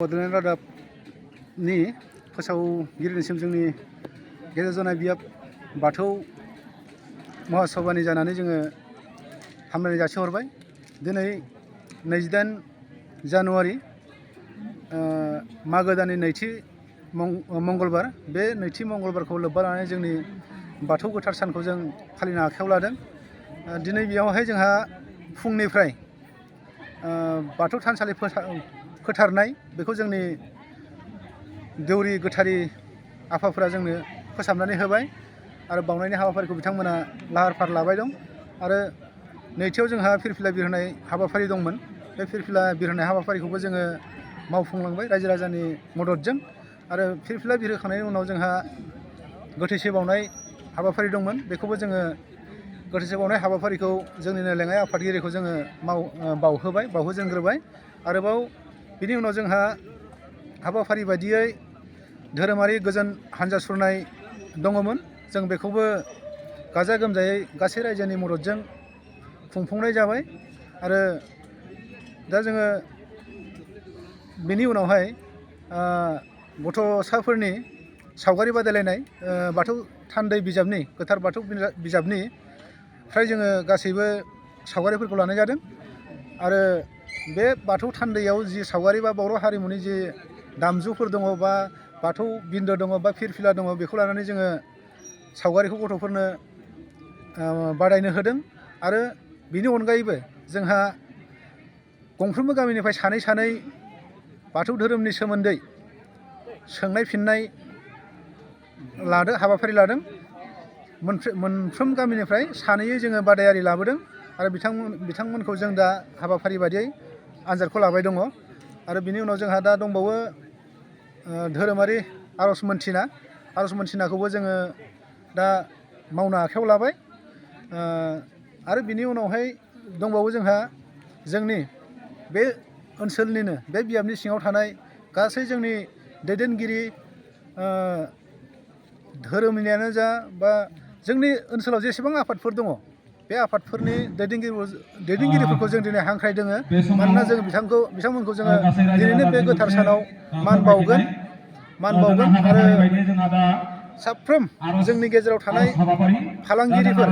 बड'लेण्ड रादाबनि फोसावगिरिनिसिम जोंनि गेजेर जनाय बियाब बाथौ महासभानि जानानै जोङो हामलायनाय जासिहरबाय। दिनै 28 जानुवारि मागो दाननि नैथि मंगलबार। बे नैथि मंगलबारखौ लोब्बा लानानै जोंनि बाथौ गोथार सानखौ जों फालिनो आखायाव लादों। दिनै बेयावहाय जोंहा फुंनिफ्राय बाथौ थानसालि फोथारनाय बेखौ जोंनि देउरि गोथारि आफाफोरा जोंनो फोसाबनानै होबाय आरो बावनायनि हाबाफारिखौ बिथांमोना लाहार फाहार लाबाय दं। आरो नैथियाव जोंहा फिरफिला बिरहोनाय हाबाफारि दंमोन। बे फिरफिला बिरहोनाय हाबाफारिखौबो जोङो मावफुंलांबाय रायजो राजानि मददजों। आरो फिरफिला बिरहोखांनायनि उनाव जोंहा गोथैसि बावनाय हाबाफारि दंमोन। बेखौबो जोङो गोथैसि बावनाय हाबाफारिखौ जोंनिनो लेङाइ आफादगिरिखौ जोङो बावहोजेनग्रोबाय। आरोबाव बिनि उनाव जोंहा हाबाफारि बायदियै धोरोमारि गोजोन हान्जा सुरनाय दङमोन। जों बेखौबो गाजा गोमजायै गासै रायजोनि मददजों खुंफुंनाय जाबाय। आरो दा जोङो बेनि उनावहाय गथ'साफोरनि सावगारि बादायलायनाय बाथौ थान्दै बिजाबनि गोथार बाथौ बिजाबनि फ्राय जोङो गासैबो सावगारिफोरखौ लानाय जादों। आरो बे बाथौ थान्दैयाव जि सावगारि बा बर' हारिमुनि जि दामजुफोर दङ बा बाथौ बिन्दो दङ बा फिरफिला दङ बेखौ लानानै जोङो सावगारिखौ गथ'फोरनो बादायनो होदों। आरो बिनि अनगायैबो जोंहा गंफ्रोमबो गामिनिफ्राय सानै सानै बाथौ धोरोमनि सोमोन्दै सोंनाय फिन्नाय हाबाफारि लादों। मोनफ्रोम गामिनिफ्राय सानैयै जोङो बादायारि लाबोदों। आरो बिथांमोनखौ जों दा हाबाफारि बायदियै आनजादखौ लाबाय दङ। आरो बिनि उनाव जोंहा दा दंबावो धोरोमारि आर'ज मोनथिनाखौबो जोङो दा मावनो आखायाव लाबाय। आरो बिनि उनावहाय दंबावो जोंहा जोंनि बे ओनसोलनिनो बे बियाबनि सिङाव थानाय गासै जोंनि दैदेनगिरि धोरोमनियानो जा बा जोंनि ओनसोलाव जेसेबां आफादफोर दङ बे आफादफोरनि दैदेनगिरिफोरखौ जों दिनै हांख्रायदों। मानोना जों बिथांमोनखौ जोङो दिनैनो बे गोथार सानाव मान बावगोन। आरो साफ्रोम जोंनि गेजेराव थानाय फालांगिरिफोर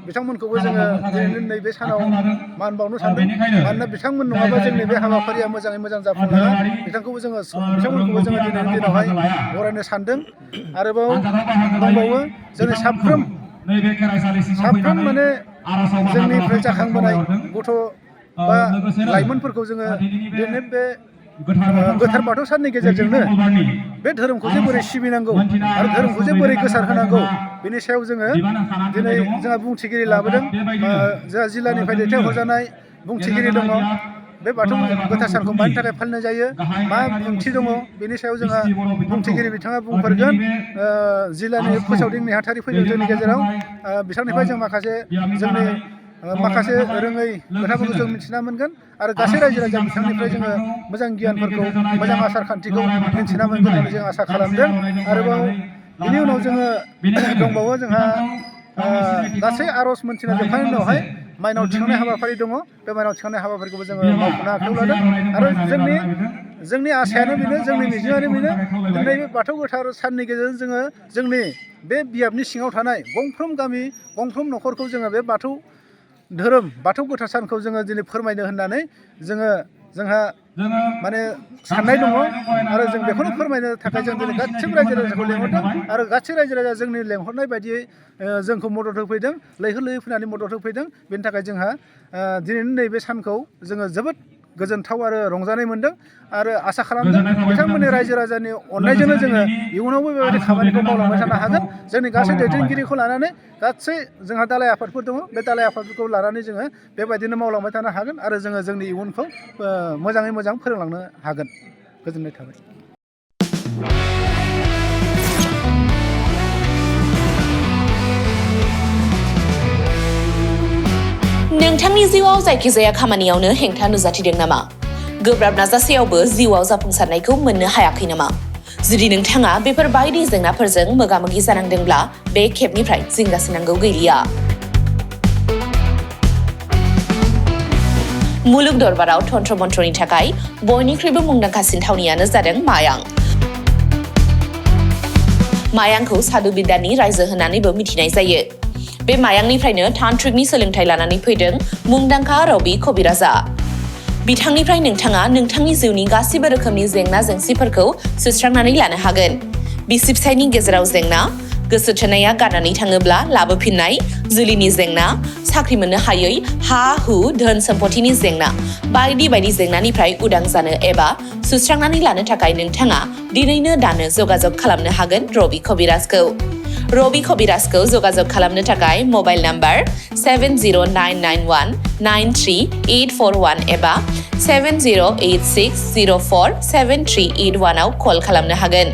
बिथांमोनखौबो जोङो दिनैनो नैबे सानाव मान बावनो सानदों। मानोना बिथांमोन नङाबा जोंनि बे हाबाफारिया मोजाङै मोजां जाफुंलाङा। बिथांमोनखौबो जोङो दिनैनि दिनावहाय बरायनो सानदों। आरोबाव दंबावो जोंनि साफ्रोम माने जोंनिफ्राय जाखांबोनाय गथ' बा लाइमोनफोरखौ जोङो दिनै बे गोथार बाथौ साननि गेजेरजोंनो बे धोरोमखौ जे बोरै सिबिनांगौ आरो धोरोमखौ जे बोरै गोसार होनांगौ बेनि सायाव जोङो दिनै जोंहा बुंथिगिरि लाबोदों। जोंहा जिल्लानिफ्राय दैथायहरजानाय बुंथिगिरि दङ। बे बाथौ गोथार सानखौ मानि थाखाय फालिनाय जायो, मा ओंथि दङ, बेनि सायाव जोंहा बुंथिगिरि बिथाङा बुंफोरगोन। जिल्लानि फोसावदिं नेहाथारि फैदों जोंनि गेजेराव। बिथांनिफ्राय जों माखासे रोङै खोथाफोरखौ जों मिथिना मोनगोन। आरो गासै रायजो राजा बिथांनिफ्राय जोङो मोजां गियानफोरखौ मोजां आसार खान्थिखौ मिथिना मोनगोन होननानै जों आसा खालामदों। आरोबाव बिनि उनाव जोङो दंबावो जोंहा गासै आर'ज मोनथिना जोबखांनायनि उनावहाय माइनाव थिखांनाय हाबाफारि दङ। बे माइनाव थिखांनाय हाबाफारिखौबो जोङो मावफुंनो आखायाव लादों। आरो जोंनि आसायानो बेनो, जोंनि मिजिङानो बेनो, दिनै बे बाथौ गोथार साननि गेजेरजों जोङो जोंनि बे बियाबनि सिङाव थानाय गंफ्रोम गामि गंफ्रोम न'खरखौ जोङो बे बाथौ गोथार सानखौ जोङो दिनै फोरमायनो होननानै जोंहा माने साननाय दङ। आरो जों बेखौनो फोरमायनो थाखाय जों दिनै गासैबो रायजो राजाखौ लेंहरदों। आरो गासै रायजो राजा जोंनि लेंहरनाय बायदियै जोंखौ मदद होफैदों, लैहोर लैहोर फैनानै मदद होफैदों। बेनि थाखाय जोंहा दिनैनि नैबे सानखौ जोङो जोबोद गोजोनथाव आरो रंजानाय मोनदों। आरो आसा खालामदों बिथांमोननि रायजो राजानि अननायजोंनो जोङो इयुनावबो बेबायदि खामानिखौ मावलांबाय थानो हागोन। जोंनि गासै दैदेनगिरिखौ लानानै गासै जोंहा दालाइ आफादफोर दङ। बे दालाइ आफादफोरखौ लानानै जोङो बेबायदिनो मावलांबाय थानो हागोन। आरो जोङो जोंनि इयुनखौ मोजाङै मोजां फोरोंलांनो हागोन। गोजोननाय थाबाय। नोंथांनि जिउआव जायखिजाया खामानियावनो हेंथा नुजाथिदों नामा? गोब्राब नाजासेयावबो जिउआव जाफुंसारनायखौ मोननो हायाखै नामा? जुदि नोंथाङा बेफोर बायदि जेंनाफोरजों मोगा-मोगि जानांदोंब्ला बे खेबनिफ्राय जिंगासिनांगौ गैलिया। मुलुग दरबाराव तन्त्र मन्त्रनि थाखाय बयनिख्रुइबो मुंदांखासिन थावनियानो जादों मायां। मायांखौ साधु बिद्यानि रायजो होननानैबो मिथिनाय जायो। बे मायांनिफ्रायनो तान्त्रिकनि सोलोंथाइ लानानै फैदों मुंदांखा रबि कबिराजा। बिथांनिफ्राय नोंथाङा नोंथांनि जिउनि गासिबो रोखोमनि जेंना जेंसिफोरखौ सुस्रांनानै लानो हागोन। बिसि फिसायनि गेजेराव जेंना, गोसो थोनाया गारनानै थाङोब्ला लाबोफिननाय, जुलिनि जेंना, साख्रि मोननो हायै, हा-हु, धोन सम्पथिनि जेंना, बायदि बायदि जेंनानिफ्राय उदां जानो एबा सुस्रांनानै लानो थाखाय नोंथाङा दिनैनो दानो जगाजग खालामनो हागोन रबि कबिराजखौ। रबि कबिराजखौ जगाजग खालामनो थाखाय मबाइल नाम्बार 7099193841 एबा 7086047381 आव कल खालामनो हागोन।